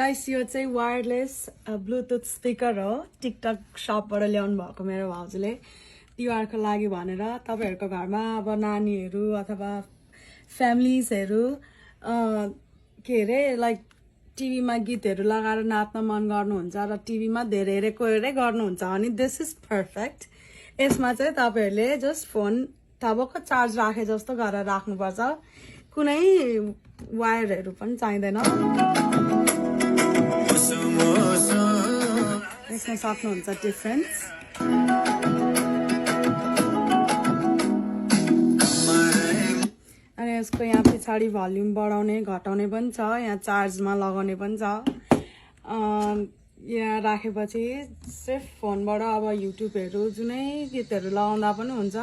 Guys यो चाहिँ wireless Bluetooth speaker हो टिकटक शपबाट ल्याउनु भएको मेरो भाउजूले तिहारको लागि भनेर तपाईहरुको घरमा अब नानीहरु अथवा फ्यामिलीजहरु के रे लाइक टिभीमा गीतहरु लगाएर नाच्न मन गर्नुहुन्छ र टिभीमा धेरै हेरेरै गर्नुहुन्छ अनि दिस इज पर्फेक्ट। यसमा चाहिँ तपाईहरुले जस्ट फोन टबक्क चार्ज राखे जस्तो गरेर राख्नुपर्छ, कुनै वायरहरु पनि चाहिँदैन। देख्न सक्नुहुन्छ डिफरेन्स। अनि यसको यहाँ पछाडि भोल्युम बढाउने घटाउने पनि छ, यहाँ चार्जमा लगाउने पनि छ। यहाँ राखेपछि सिर्फ फोनबाट अब युट्युबहरु जुनै गीतहरु लगाउँदा पनि हुन्छ।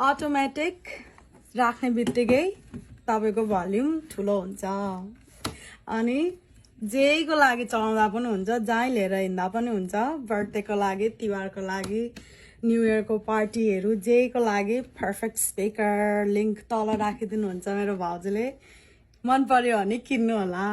अटोमेटिक राख्ने बित्तिकै तपाईको भोल्युम ठुलो हुन्छ अनि जेको लागि चलाउँदा पनि हुन्छ, जहाँ लिएर हिँड्दा पनि हुन्छ। बर्थडेको लागि, तिहारको लागि, न्यू इयरको पार्टीहरु जेको लागि पर्फेक्ट स्पिकर। लिंक तल राखिदिनुहुन्छ मेरो भाउजूले। मन पर्यो भने किन्नु होला।